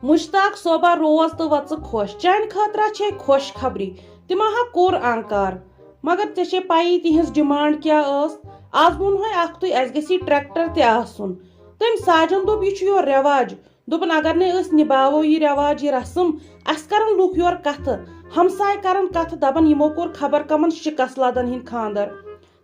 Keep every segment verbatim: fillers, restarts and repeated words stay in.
مشتاق صٲبہ، روز تہٕ وۄژٕ خۄش۔ چانہِ خٲطرٕ چھے خۄش خبری۔ تِمو ہا کوٚر انکار۔ مگر ژےٚ چھے پَیی تِہنٛز ڈیمانڈ کیٛاہ ٲس؟ از ووٚن ہے اکھتُے، اَسہِ گژھِ یہِ ٹریکٹر تہِ آسُن۔ تٔمۍ ساجن دوٚپ، یہِ چھُ یورٕ رٮ۪واج۔ دوٚپُن، اگر نے أسۍ نِباوو یہِ رٮ۪واج، یہِ رسم، اَسہِ کرن لُکھ یورٕ کتھٕ، ہمسایہِ کرن کتھٕ، دپن، یِمو کوٚر خبر کمن شکست لدن ہٕنٛدۍ خاندر۔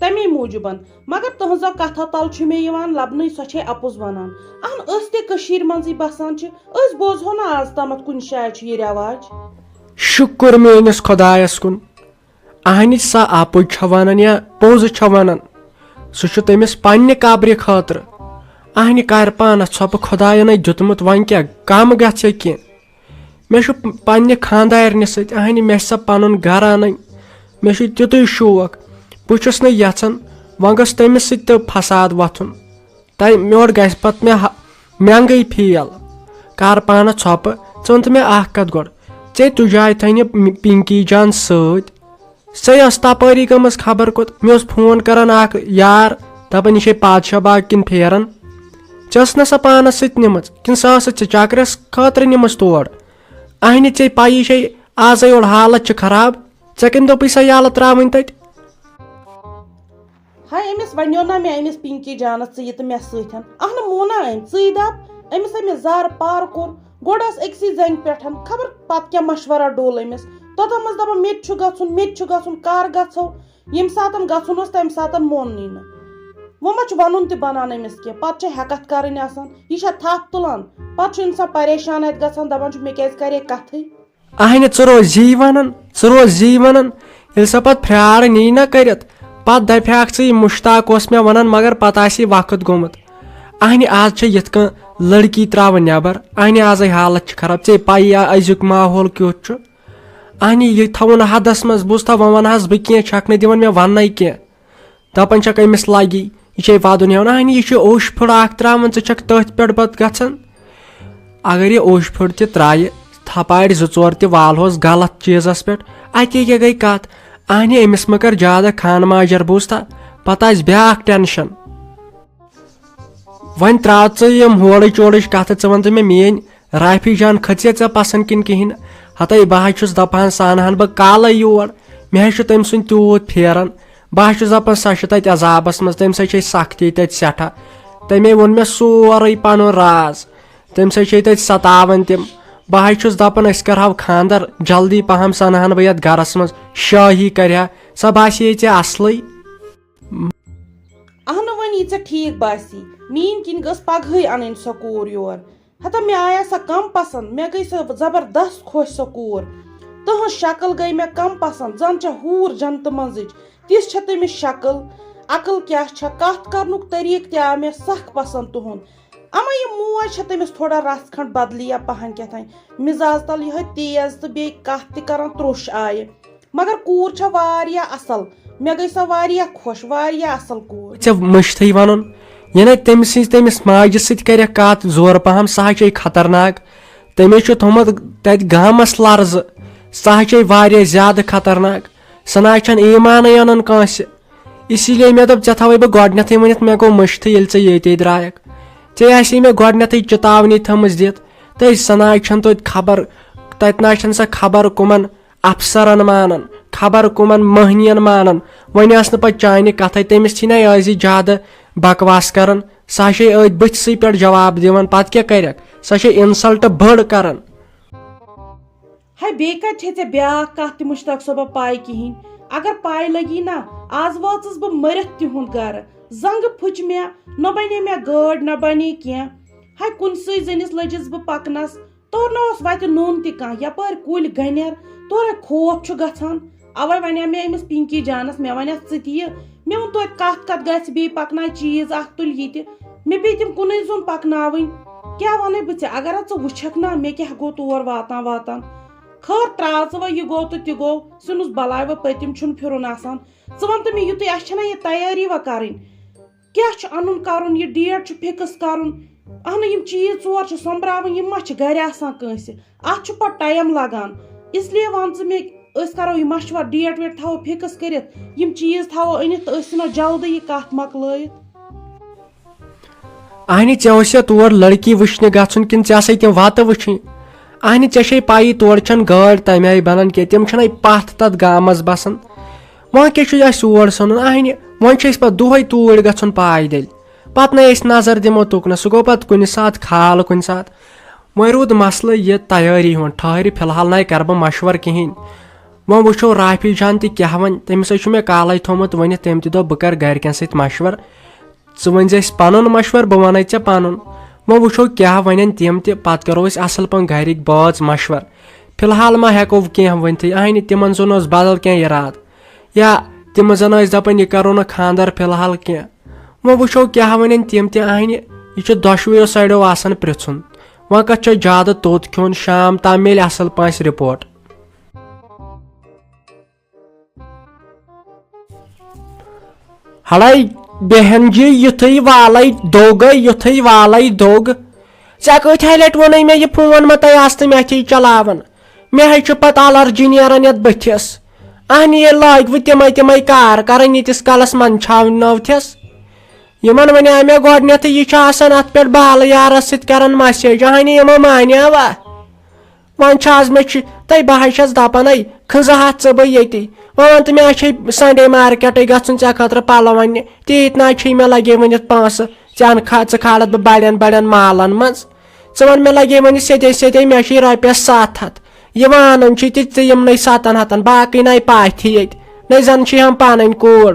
تمے موٗجوٗبن۔ مگر تُہنٛزو کتھو تل چھُ مےٚ یِوان لبنٕے، سۄ چھے اپُز ونان۔ اہن، أسۍ تہِ کٔشیٖرِ منٛزٕے بسان چھِ، أسۍ بوزہو نہٕ آز تامتھ کُنہِ جایہِ چھُ یہِ رٮ۪واج۔ شُکُر میٲنِس خۄدایس کُن، اہنہِ سۄ اپُز چھےٚ ونان یا پوٚز چھےٚ ونان، سُہ چھُ تٔمِس پننہِ قبرِ خٲطرٕ۔ اہنہِ کرِ پانس ژھۄپہٕ خۄداینَے دیُتمُت، وۄنۍ کیٛاہ کم گژھِ کینٛہہ؟ مےٚ چھُ پننہِ خانٛدارنہِ سۭتۍ، اہنہِ مےٚ چھِ سۄ پنُن گرٕ انٕنۍ، مےٚ چھُ تیُتُے شوق، بہٕ چھُس نہٕ یژھان وۄنۍ گوٚژھ تٔمِس سۭتۍ تہِ فساد وۄتھُن۔ تَمہِ یورٕ گژھِ پتہٕ مےٚ ہ-، مٮ۪نٛگٕے فیل۔ کر پانس ژھۄپہٕ، ژٕ وَن تہٕ مےٚ اکھ کتھ گۄڈٕ، ژےٚ تُجاے تھٲنہِ پِنکی جان سۭتۍ؟ سۄے ٲس تپٲری گٔمٕژ خبر کوٚت۔ مےٚ اوس فون کران اکھ یار، دپان یہِ چھے پادشاہ باغ کِنۍ پھیران۔ ژےٚ ٲس نہ سۄ پانس سۭتۍ نِمٕژ، کِنہٕ سۄ ٲسٕتھ ژےٚ چکرس خٲطرٕ نِمٕژ تور؟ اہنہِ ژےٚ پَیی چھے، آزے یورٕ حالت چھِ خراب۔ ژےٚ کٔمۍ دوٚپُے سۄ یلہٕ ترٛاوٕنۍ تتہِ؟ ہاے، أمِس ونیو نا مےٚ، أمِس پِنکی جانس، ژٕ یہِ تہٕ مےٚ سۭتۍ؟ اہنہٕ، مونہ أمۍ، ژٕے دپ۔ أمِس ہے مےٚ زارٕ پار کوٚر۔ گۄڈٕ ٲس أکسٕے زنگہِ پٮ۪ٹھ، خبر پتہٕ کیٛاہ مشورہ ڈوٚل أمِس۔ توٚتام ٲس دپان، مےٚ تہِ چھُ گژھُن، مےٚ تہِ چھُ گژھُن، کر گژھو؟ ییٚمہِ ساتن گژھُن اوس، تمہِ ساتن موننٕے نہٕ۔ وۄنۍ ما چھُ ونُن تہِ بنان أمِس کینٛہہ؟ پتہٕ چھےٚ ہٮ۪کتھ کرٕنۍ آسان، یہِ چھےٚ تھپھ تُلان۔ پتہٕ چھُ انسان پریشان اتہِ گژھان، دپان چھُ، مےٚ کیٛازِ کرے کتھٕے؟ اہنہِ، ژٕ روز یی ونان، ژٕ روز یی ونان، ییٚلہِ سۄ پتہٕ پھرٛار نی نہ کٔرِتھ، پتہٕ دپہِ ہاکھ ژٕ، یہِ مشتاق اوس مےٚ ونان، مگر پتہٕ آسہِ یہِ وقت گوٚمُت۔ اہنہِ، آز چھےٚ یِتھ کٔنۍ لڑکی ترٛاوان نٮ۪بر، اہنہِ، آزے حالت چھِ خراب، ژےٚ پَیی آ أزیُک ماحول کیُتھ چھُ۔ اہنہِ، یہِ تھاوُن حدس منٛز، بوٗزتھا، وۄنۍ ونہٕ ہس بہٕ کینٛہہ، چھکھ نہٕ دِوان مےٚ وننَے کینٛہہ۔ دپان چھکھ أمِس لگی، یہِ چھے ودُن ہٮ۪وان۔ اہنہِ، یہِ چھُ اوٚش پھٕڑ اکھ ترٛاوان، ژٕ چھکھ تٔتھۍ پٮ۪ٹھ پتہٕ گژھان۔ اگر یہِ اوٚش پھٕڑ تہِ ترٛایہِ، تھپارِ زٕ ژور تہِ والہوس غلط چیٖزس پٮ۪ٹھ، اتے کیٛاہ گٔے کتھ؟ اہنہِ، أمِس مہ کر زیادٕ خان ماجر، بوٗزتھا، پتہٕ آسہِ بیٛاکھ ٹینشن۔ وۄنۍ ترٛاو ژٕ یِم ہورٕچ یورٕچ کتھٕ، ژٕ وَن تہٕ مےٚ، میٛٲنۍ رافی جان کھٔژے ژےٚ پسنٛد کِنہٕ کِہیٖنۍ؟ ہتے بہٕ حظ چھُس دپان، سۄ انہٕ ہن بہٕ کالے یور، مےٚ حظ چھُ تٔمۍ سُنٛد تیوٗت پھیران۔ بہٕ حظ چھُس دپان، سۄ چھِ تتہِ عذابس منٛز، تٔمِس حظ چھے سختی تتہِ سٮ۪ٹھاہ۔ تٔمۍ ووٚن مےٚ سورُے پنُن راز، تٔمۍ سۭتۍ چھے تتہِ ستاوان تِم۔ بہٕ حظ چھُس دپان، أسۍ کرہاو خاندر جلدی پہم، سۄ انہٕ ہن بہٕ یتھ گرس منٛز، شٲہی کرِہا، سۄ باسے ژےٚ اصلٕے۔ اہنہٕ، وۄنۍ یہِ ژےٚ ٹھیٖک باسی، میٛٲنۍ کِنۍ گٔژھ پگہٕے انٕنۍ سۄ کوٗر یور۔ ہتا مےٚ آیا سۄ کم پسند، مےٚ گٔے سۄ زبردست خۄش سۄ کوٗر۔ تٕہٕنٛز شکل گٔے مےٚ کم پسند، زن چھےٚ حوٗر جنتہٕ منٛزٕچ، تِژھ چھےٚ تٔمِس شکل۔ عقل کیٛاہ چھےٚ، کتھ کرنُک طریٖقہٕ تہِ آو مےٚ سخ پسند تُہُنٛد۔ اما یہِ موج چھےٚ تٔمِس تھوڑا رژھ کھنڈ بدلیہ پہن کیٛاہ تام، مزاز تل یِہے تیز تہٕ بیٚیہِ کتھ تہِ کران تروٚش آیہِ۔ مگر کوٗر چھےٚ واریاہ اصل، مےٚ گٔے سۄ واریاہ خۄش، واریاہ اصل کوٗر۔ ژےٚ مٔشتھٕے ونُن، یعنی تٔمۍ سٕنٛز تٔمِس ماجہِ سۭتۍ کرٮ۪کھ کتھ زورٕ پہم، سۄ ہا چھے خطرناک۔ تٔمۍ چھُ تھوٚمُت تتہِ گامس لرزٕ، سۄ ہا چھے واریاہ زیادٕ خطرناک۔ سۄ نہ حظ چھنہٕ ایمانٕے انان کٲنٛسہِ۔ اسی لیے مےٚ دوٚپ، ژےٚ تھاوَے بہٕ گۄڈٕنیتھٕے ؤنِتھ، مےٚ گوٚو مٔشتھٕے، ییٚلہِ ژےٚ ییٚتے درٛایَکھ۔ ژےٚ آسی مےٚ گۄڈٕنیتھٕے چِتاونی تھٲمٕژ دِتھ۔ تہٕ سۄ نہ حظ چھنہٕ توتہِ خبر، تتہِ نہ حظ چھنہٕ سۄ خبر کٕمن افسرن مانان، خبر کٕمن مٔہنِین مانان۔ وۄنۍ ٲس نہٕ پتہٕ چانہِ کتھے، تٔمِس چھِ نہ أزی زیادٕ بکواس کران۔ سۄ چھے أتھۍ بٕتھسٕے پٮ۪ٹھ جواب دِوان، پتہٕ کیٛاہ کرٮ۪کھ؟ سۄ چھے insult بٔڑ کران۔ ہے، بیٚیہِ کتہِ چھے ژےٚ بیٛاکھ کتھ تہِ مشتاق صٲبہ پاے کِہیٖنۍ؟ اگر پاے لگی نا، از وٲژٕس بہٕ مٔرِتھ تِہُنٛد گرٕ۔ زنٛگہٕ پھُچ مےٚ، نہ بنے مےٚ گٲڑۍ، نہ بنے کینٛہہ۔ ہے، کُنسٕے زٔنِس لٔجِس بہٕ پکنس، تورٕ نہ اوس وتہِ نوٚن تہِ کانٛہہ، یپٲرۍ کُلۍ گنٮ۪ر، تورے خوف چھُ گژھان۔ اوے ونیو مےٚ أمِس پِنکی جانس، مےٚ ونیس، ژٕ تہِ یہِ۔ مےٚ ووٚن، توتہِ کتھ کتھ گژھِ بیٚیہِ پکناے چیٖز اکھ تُلۍ یہِ تہِ۔ مےٚ پیٚیہِ تِم کُنُے زوٚن پکناوٕنۍ۔ کیٛاہ ونَے بہٕ ژےٚ، اگر ژٕ وٕچھکھ نا مےٚ کیٛاہ گوٚو تور واتان واتان۔ خٲر ترٛاو ژٕ وۄنۍ، یہِ گوٚو تہٕ تہِ گوٚو، سیُنس بلاے وۄنۍ پٔتِم چھُنہٕ پھِرُن آسان۔ ژٕ وَن تہٕ مےٚ، یُتُے اَسہِ چھَنا یہِ تیٲری وۄنۍ کَرٕنۍ؟ کیٛاہ چھُ اَنُن کَرُن، یہِ ڈیٹ چھُ فِکٕس کَرُن۔ اَہنُو، یِم چیٖز ژور چھِ سۄمبراوٕنۍ، یِم ما چھِ گَرِ آسان کٲنٛسہِ؟ اَتھ چھُ پَتہٕ ٹایم لَگان۔ اس لیے وَن ژٕ مےٚ، أسۍ کَرو یہِ مَشوَرٕ، ڈیٹ ویٹ تھاوو فِکٕس کٔرِتھ، یِم چیٖز تھاوو أنِتھ تہٕ أسۍ ژھٕنو جلدی یہِ کَتھ مۄکلٲیِتھ۔ اہنہِ، ژےٚ اوس یا تور لڑکی وٕچھنہِ گژھُن کِنہٕ ژےٚ آسے تِم وتہٕ وٕچھِنۍ؟ اہنہِ، ژےٚ چھے پَیی، تورٕ چھَنہٕ گٲڑۍ تَمہِ آیہِ بَنان کینٛہہ، تِم چھِنَے پَتھ تَتھ گامَس بَسان۔ وۄنۍ کیٛاہ چھُ اَسہِ اور سَنُن؟ اہنہِ، وۄنۍ چھِ أسۍ پَتہٕ دۄہَے توٗرۍ گژھُن پایدٔلۍ۔ پَتہٕ نَے أسۍ نظر دِمو تُکنَس، سُہ گوٚو پَتہٕ کُنہِ ساتہٕ خال کُنہِ ساتہٕ۔ وۄنۍ روٗد مسلہٕ یہِ تیٲری ہُنٛد، ٹھٔہرِ، فی الحال نَے کَرٕ بہٕ مَشوَرٕ کِہیٖنۍ۔ وۄنۍ وٕچھو رافی جان تہِ کیٛاہ وَنہِ، تٔمِس ہے چھُ مےٚ کالَے تھوٚومُت ؤنِتھ، تٔمۍ تہِ دوٚپ بہٕ کَرٕ گَرِکٮ۪ن سۭتۍ مَشوَرٕ۔ ژٕ ؤنۍ زِ اَسہِ پَنُن مَشوَرٕ، بہٕ وَنَے ژےٚ پَنُن۔ وۄنۍ وٕچھو کیٛاہ وَنَن تِم تہِ، پَتہٕ کَرو أسۍ اَصٕل پٲٹھۍ گَرِکۍ بٲژ مَشوَرٕ۔ فی الحال ما ہٮ۪کو کینٛہہ ؤنتھٕے، اہنہِ، تِمَن زَن اوس بدل کینٛہہ اِرادٕ، یا تِم زَن ٲسۍ دَپان یہِ کَرو نہٕ خانٛدر فی الحال کینٛہہ۔ وۄنۍ وٕچھو کیٛاہ وَنَن تِم تہِ، اہنہِ، یہِ چھُ دۄشوٕیو سایڈو آسان پرٛژھُن۔ وۄنۍ کَتھ چھُ زیادٕ توٚت کھیوٚن، شام تام میلہِ اَصٕل پٲٹھۍ رِپورٹ۔ ہڑے بیہن جی، یُتھُے والے دوٚگ، یُتھُے والے دوٚگ۔ ژےٚ کۭتۍ ہاے لٹہِ ووٚنُے مےٚ یہِ فون مہ تۄہہِ آستہٕ مےٚ چھے چلاوان؟ مےٚ ہے چھُ پتہٕ الرجی نیران یتھ بٕتھِس۔ اہنہِ، ییٚلہِ لٲگۍ وٕ تِمے تِمے کار کرٕنۍ ییٖتِس کالس منٛدچھاونٲوتھس۔ یِمن ونے مےٚ گۄڈنیتھٕے، یہِ چھُ آسان اتھ پٮ۪ٹھ بالہٕ یارس سۭتۍ کران مسیج۔ اہنہِ، یِمو مانیاوا؟ وۄنۍ چھِ آز مےٚ چھِ تۄہہِ، بہٕ حظ چھَس دَپان، ہے، کھنٛزٕ ہَتھ ژٕ بہٕ ییٚتی۔ وۄنۍ وَن تہٕ مےٚ، اَسہِ چھے سنڈے مارکیٹٕے گژھُن ژےٚ خٲطرٕ پَلو اَننہِ۔ تیٖتۍ نہ حظ چھِی مےٚ لگے ؤنِتھ پونٛسہٕ، ژےٚ اَنہٕ کھا-، ژٕ کھالَتھ بہٕ بَڑٮ۪ن بَڑٮ۪ن مالَن منٛز۔ ژٕ وَن مےٚ، لگے ؤنِتھ سیٚدے سیٚدے، مےٚ چھِی رۄپیَس سَتھ ہَتھ۔ یہِ وَنان چھِ تہِ ژٕ یِمنٕے سَتَن ہَتَن، باقٕے نَے پاتھی ییٚتہِ۔ نَے زَن چھِ ہم پَنٕنۍ کوٗر،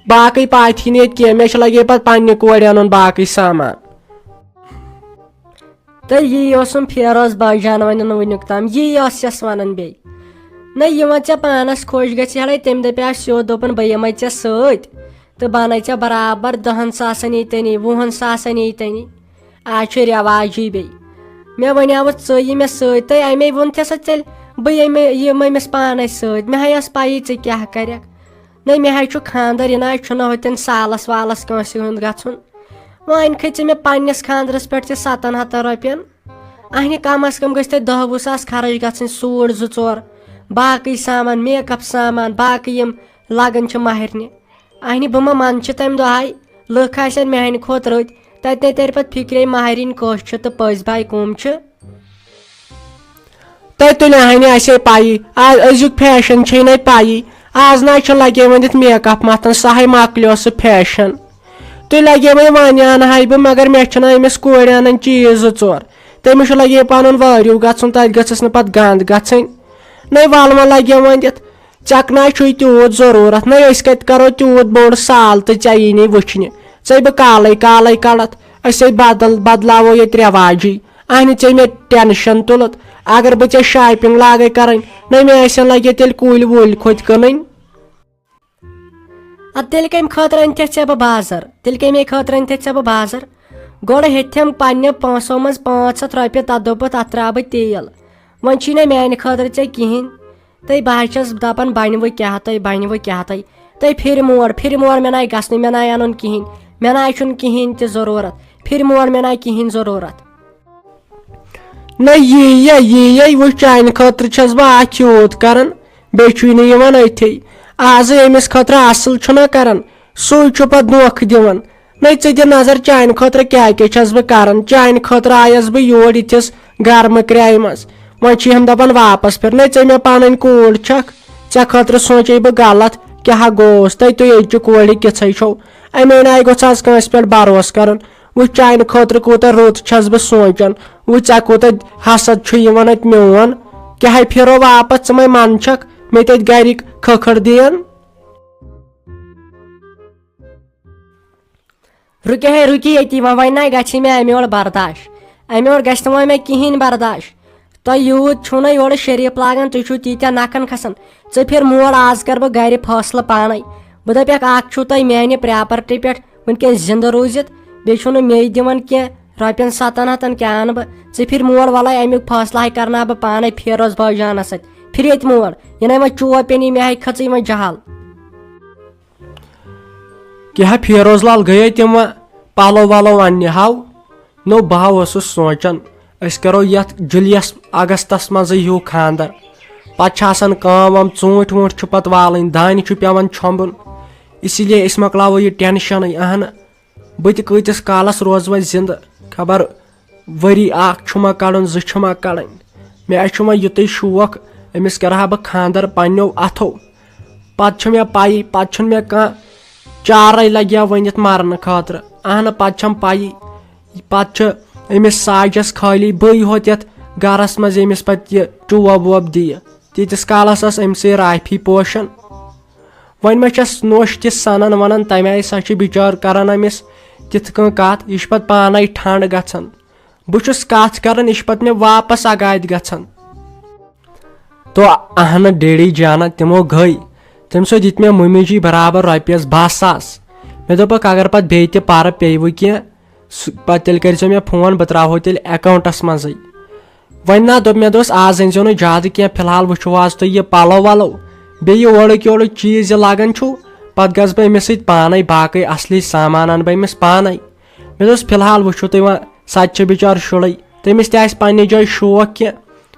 باقٕے پاتھی نہٕ ییٚتہِ کینٛہہ۔ مےٚ چھِ لگے پَتہٕ پنٛنہِ کورِ اَنُن باقٕے سامان۔ تہٕ یی اوسُم فیروز باجان وَنان وٕنیُک تام، یی ٲسِس وَنان بیٚیہِ۔ نہ، یہِ وۄنۍ ژےٚ پانَس خۄش گژھِ ہَڑے، تٔمۍ دَپیٛاو سیوٚد، دوٚپُن، بہٕ یِمَے ژےٚ سۭتۍ تہٕ بہٕ اَنَے ژےٚ برابر دَہَن ساسَن ییٖتٮ۪نی، وُہَن ساسَن ییٖتٮ۪نی۔ آز چھُ رٮ۪واجی بیٚیہِ۔ مےٚ وَنیٛاوُتھ ژٕ یہِ مےٚ سۭتۍ، تہٕ اَمے ووٚن تہِ سا تیٚلہِ، بہٕ یِمہٕ، یِمہٕ أمِس پانَے سۭتۍ۔ مےٚ ہَے ٲس پَیی ژٕ کیٛاہ کَرَکھ۔ نَے، مےٚ حظ چھُ خانٛدر، یہِ نہ حظ چھُنہٕ ہوٚتٮ۪ن سالَس والَس کٲنٛسہِ ہُنٛد گژھُن۔ وۄنۍ کھٔژ مےٚ پنٛنِس خانٛدرَس پٮ۪ٹھ تہِ سَتَن ہَتَن رۄپیَن۔ اَہنہِ، کَم از کَم گٔژھۍ تۄہہِ دَہ وُہ ساس خرٕچ گژھٕنۍ، سوٗٹ زٕ ژور، باقٕے سامان، میک اپ سامان، باقٕے یِم لَگان چھِ مَہرنہِ۔ اَہنہِ، بہٕ ما منٛدچھِ تَمہِ دۄہَے؟ لُکھ آسن میٛانہِ کھۄتہٕ رٔتۍ، تَتہِ نے تَرِ پَتہٕ فِکرے مَہرِنۍ کۄس چھِ تہٕ پٔزۍ باے کٕم چھِ۔ تۄہہِ تُلہِ ہا نہٕ اَسے پَیی، آز أزیُک فیشن چھے نَے پَیی۔ آز نہ چھُ لگے وۄنۍ یَتھ میک اپ مَتھان، سُہ ہاے مۄکلیو سُہ فیشن۔ تُہۍ لگے وۄنۍ وَنہِ اَنہٕ ہاے بہٕ، مگر مےٚ چھِنہٕ أمِس کورِ اَنان چیٖز زٕ ژور۔ تٔمِس چھُ لگے پَنُن وٲرِو گژھُن، تَتہِ گٔژھٕس نہٕ پَتہٕ گنٛد گژھٕنۍ۔ نَے وَلہٕ وۄنۍ لگے وۄنۍ دِتھ۔ ژےٚ نہ چھُے تیوٗت ضروٗرت، نَے أسۍ کَتہِ کَرو تیوٗت بوٚڑ سال تہٕ ژےٚ یی نہٕ وٕچھنہِ۔ ژَے بہٕ کالَے کالَے کَڑَتھ، أسے بدل بدلاوو ییٚتہِ رٮ۪واجی۔ اہنہِ، ژےٚ مےٚ ٹینشن تُلُتھ۔ اگر بہٕ ژےٚ شاپنگ لاگے کرٕنۍ، نہ مےٚ آسن لگے تیٚلہِ کُلۍ وُلۍ کھوٚتۍ کٕنٕنۍ۔ اَدٕ تیٚلہِ کَمہِ خٲطرٕ أنۍ تھےٚ ژےٚ بہٕ بازر؟ تیٚلہِ کَمے خٲطرٕ أنۍ تھےٚ ژےٚ بہٕ بازر؟ گۄڈٕ ہیٚتھٮ۪م پننہِ پونٛسو منٛز پانٛژھ ہَتھ رۄپیہِ، تَتھ دوٚپُتھ، اَتھ ترٛاو بہٕ تیٖل۔ وۄنۍ چھی نہٕ میانہِ خٲطرٕ ژےٚ کِہینۍ۔ تہٕ بہٕ حظ چھَس دَپان، بَنہِ وۄنۍ کیٛاہ تۄہہِ، بَنہِ وۄنۍ کیٛاہ تۄہہِ؟ تُہۍ پھِرِ مور، پھِرِ مور، مےٚ نَے گژھنٕے، مےٚ نَے اَنُن کِہیٖنۍ، مےٚ نَے چھُنہٕ کِہیٖنۍ تہِ ضروٗرت، پھِرِ مور، مےٚ نَے کِہیٖنۍ ضروٗرت۔ نہ، یی یا، یی یا، وٕچھ، چانہِ خٲطرٕ چھَس بہٕ اَکھ یوٗت کَران، بیٚیہِ چھُے نہٕ یِوان أتھی۔ آزٕ ییٚمِس خٲطرٕ اَصٕل چھُنہ کَران، سُے چھُ پَتہٕ دھوکہٕ دِوان۔ نَے ژٕ دِ نظر، چانہِ خٲطرٕ کیٛاہ کیٛاہ چھَس بہٕ کَران، چانہِ خٲطرٕ آیَس بہٕ یور یِتھِس گرمہٕ کرٛایہِ منٛز۔ وۄنۍ چھِ یِم دَپان واپس پھِر، نَے ژےٚ مےٚ پَنٕنۍ کوٗر چھَکھ، ژےٚ خٲطرٕ سونٛچے بہٕ غلط، کیٛاہ ہا گوٚوس تۄہہِ، تُہۍ ییٚتہِ چہِ کورِ کِژھے چھو؟ اَمے نایہِ گوٚژھ آز کٲنٛسہِ پٮ۪ٹھ بروسہٕ کَرُن۔ وٕچھ، چانہِ خٲطرٕ کوٗتاہ رُت چھَس بہٕ سونٛچان، وٕچھ ژےٚ کوٗتاہ حسد چھُ یِوان اَتہِ میون۔ کیٛاہ ہے پھِرو واپس، ژٕ مَے منٛدچھَکھ مےٚ تَتہِ گَرِکۍ کھٔکھٕر دِیَن؟ رُکہِ ہے، رُکہِ ییٚتی وۄنۍ، وۄنۍ نَے گژھِ مےٚ اَمہِ یورٕ برداش، اَمہِ یورٕ گژھِ نہٕ وۄنۍ مےٚ کِہیٖنۍ برداش۔ تۄہہِ یوٗت چھُو نہ یورٕ شریٖف لاگان، تُہۍ چھِو تیٖتیٛاہ نَکھَن کھَسان۔ ژٕ پھِر مور، آز کَرٕ بہٕ گَرِ فٲصلہٕ پانَے۔ بہٕ دَپٮ۪کھ، اَکھ چھُو تۄہہِ میٛانہِ پرٛاپرٹی پٮ۪ٹھ وٕنکٮ۪ن زِندٕ روٗزِتھ، بیٚیہِ چھُو نہٕ مے دِوان کینٛہہ، رۄپیَن سَتَن ہَتَن کیٛاہ اَنہٕ بہٕ؟ ژٕ پھِر مور، وَلَے اَمیُک فٲصلہٕ ہَے کَرناو بہٕ پانَے فیروز بٲے جانَس سۭتۍ۔ پھِر ییٚتہِ مور، یہِ نَے وۄنۍ چوب پیٚنی، مےٚ ہَے کھٔژٕے وۄنۍ جہل۔ کیٛاہ فیروز لال گٔیے تِم وۄنۍ پَلو وَلو اَننہِ؟ ہاو، نو، بہٕ ہا اوسُس سونٛچان، أسۍ کَرو یَتھ جُلیَس اَگستَس منٛزٕے ہیوٗ خانٛدر۔ پَتہٕ چھِ آسان کٲم وٲم، ژوٗنٛٹھۍ ووٗنٛٹھۍ چھُ پَتہٕ والٕنۍ، دانہِ چھُ پٮ۪وان چھۄمبُن۔ اسی لیے أسۍ مۄکلاوو یہِ ٹٮ۪نشَنٕے۔ اَہنہٕ، بہٕ تہِ کۭتِس کالَس روزٕ وۄنۍ زِندٕ؟ خبر ؤری اَکھ چھُ ما کَڑُن، زٕ چھِ ما کَڑٕنۍ؟ مےٚ چھُ وۄنۍ یُتُے شوق، أمِس کَرٕ ہا بہٕ خانٛدر پنٛنیو اَتھو۔ پَتہٕ چھُ مےٚ پَیی، پَتہٕ چھُنہٕ مےٚ کانٛہہ چارَے لَگہِ ہا ؤنِتھ مَرنہٕ خٲطرٕ۔ اَہنہٕ، پَتہٕ چھَم پَیی، پَتہٕ چھُ أمِس ساجَس خٲلی بٕے ہوت یَتھ گَرَس منٛز، ییٚمِس پَتہٕ یہِ ٹوب ووب دِیہِ۔ تیٖتِس کالَس ٲس أمۍ سٕے رافی پوشان۔ وۄنۍ ما چھَس نوٚش تہِ سَنان وَنان، تَمہِ آیہِ سا چھِ بِچار کَران أمِس تِتھ کٔنۍ کَتھ، یہِ چھِ پَتہٕ پانَے ٹھنٛڈ گژھان۔ بہٕ چھُس کَتھ کَران، یہِ چھِ پَتہٕ مےٚ واپَس اَگادِ گژھان۔ تو اہنہٕ ڈیڈی جانہ، تِمو گٔے۔ تٔمۍ سۭتۍ دِتۍ مےٚ مٔمی جی برابر رۄپیَس باہ ساس۔ مےٚ دوٚپُکھ، اگر پتہٕ بیٚیہِ تہِ پرٕ پیٚیہِ وٕ کینٛہہ، سُہ، پتہٕ تیٚلہِ کٔرۍزیو مےٚ فون، بہٕ ترٛاوہو تیٚلہِ اکاونٹس منٛزٕے۔ وۄنۍ نا دوٚپ مےٚ دوٚس، آز أنۍزیو نہٕ زیادٕ کینٛہہ، فی الحال وٕچھو آز تُہۍ یہِ پلو ولو، بیٚیہِ یہِ اورُک یورُک چیٖز یہِ لاگان چھُو، پتہٕ گژھٕ بہٕ أمِس سۭتۍ پانے، باقٕے اصلی سامان انہٕ بہٕ أمِس پانے۔ مےٚ دوٚپُس، فی الحال وٕچھِو تُہۍ وۄنۍ، سۄ تہِ چھِ بِچار شُرٕے، تٔمِس تہِ آسہِ پننہِ جایہِ شوق کینٛہہ۔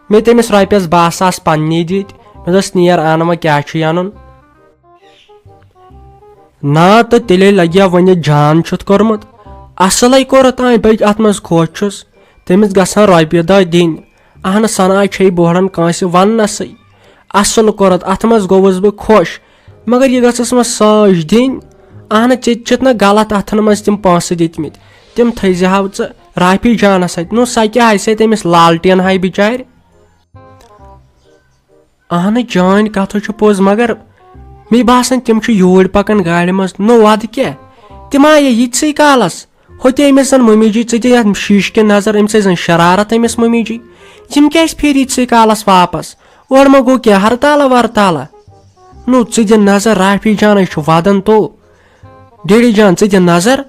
مےٚ تٔمِس رۄپیَس باہ ساس پننی دِتۍ۔ مےٚ دوٚپُس، نیر اَن وۄنۍ کیٛاہ چھُ اَنُن۔ نا تہٕ تیٚلے لگیا وۄنۍ یہِ جان چھُتھ کوٚرمُت۔ اصلے کوٚرُتھ تام بٔلۍ اَتھ منٛز خۄش چھُس۔ تٔمِس گژھن رۄپیہِ دہ دِنۍ۔ اہنہٕ سنا چھے بوہڑان کٲنٛسہِ وننسٕے۔ اصل کوٚرُتھ، اَتھ منٛز گوٚوُس بہٕ خۄش۔ مگر یہِ گٔژھٕس وۄنۍ سٲج دِنۍ۔ اہنہٕ، ژےٚ تہِ چھِتھ نہ غلط اَتھن منٛز تِم پونٛسہٕ دِتمٕتۍ۔ تِم تھٲیزِ ہاو ژٕ رافی جانس اَتھِ۔ نو سۄ کیٛاہ آسہِ ہے تٔمِس لالٹین ہاے بِچارِ۔ اہنہٕ، چٲنۍ کتھ چھُ پوٚز، مگر مےٚ باسان تِم چھِ یوٗرۍ پکان گاڑِ منٛز۔ نو ادٕ کیٛاہ؟ تِم آیے ییٖتسٕے کالس۔ ہوٚتہِ أمِس زن مٔمی جی، ژٕ دِ یتھ شیٖشہٕ کِنۍ نظر، أمِس ٲسۍ زن شرارت أمِس مٔمی جی۔ یِم کیٛازِ پھیٖرۍ ییٖتسٕے کالس واپس؟ اورٕ ما گوٚو کینٛہہ ہرتالا ورتالا؟ نو ژٕ دِ نظر، رافی جانٕے چھُ ودان تو۔ ڈیڈی جان، ژٕ دِ نظر۔